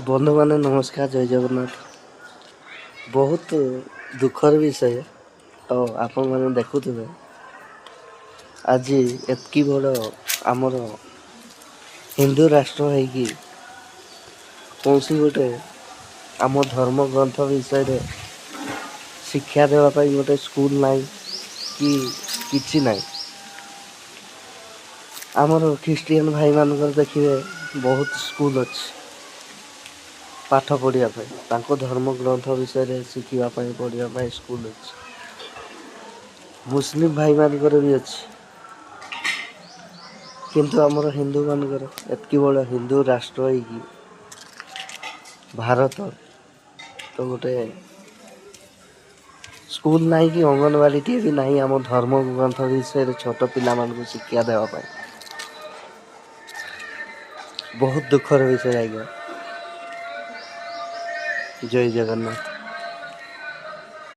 ବନ୍ଧୁମାନେ ନମସ୍କାର, ଜୟ ଜଗନ୍ନାଥ। ବହୁତ ଦୁଃଖର ବିଷୟ ତ ଆପଣମାନେ ଦେଖୁଥିବେ, ଆଜି ଏତିକି ବଡ଼ ଆମର ହିନ୍ଦୁ ରାଷ୍ଟ୍ର ହେଇକି କୌଣସି ଗୋଟେ ଆମ ଧର୍ମ ଗ୍ରନ୍ଥ ବିଷୟରେ ଶିକ୍ଷା ଦେବା ପାଇଁ ଗୋଟେ ସ୍କୁଲ ନାହିଁ କି କିଛି ନାହିଁ। ଆମର ଖ୍ରୀଷ୍ଟିଆନ ଭାଇମାନଙ୍କର ଦେଖିବେ ବହୁତ ସ୍କୁଲ ଅଛି ପାଠ ପଢ଼ିବା ପାଇଁ, ତାଙ୍କ ଧର୍ମ ଗ୍ରନ୍ଥ ବିଷୟରେ ଶିଖିବା ପାଇଁ, ପଢ଼ିବା ପାଇଁ ସ୍କୁଲ ଅଛି। ମୁସଲିମ ଭାଇମାନଙ୍କର ବି ଅଛି। କିନ୍ତୁ ଆମର ହିନ୍ଦୁମାନଙ୍କର ଏତିକି ବଡ଼ ହିନ୍ଦୁ ରାଷ୍ଟ୍ର ହେଇକି ଭାରତ ତ ଗୋଟେ ସ୍କୁଲ ନାହିଁ କି ଅଙ୍ଗନବାଡ଼ିଟିଏ ବି ନାହିଁ ଆମ ଧର୍ମ ଗ୍ରନ୍ଥ ବିଷୟରେ ଛୋଟ ପିଲାମାନଙ୍କୁ ଶିକ୍ଷା ଦେବା ପାଇଁ। ବହୁତ ଦୁଃଖର ବିଷୟ ଆଜ୍ଞା। ଜୟ ଜଗନ୍ନାଥ।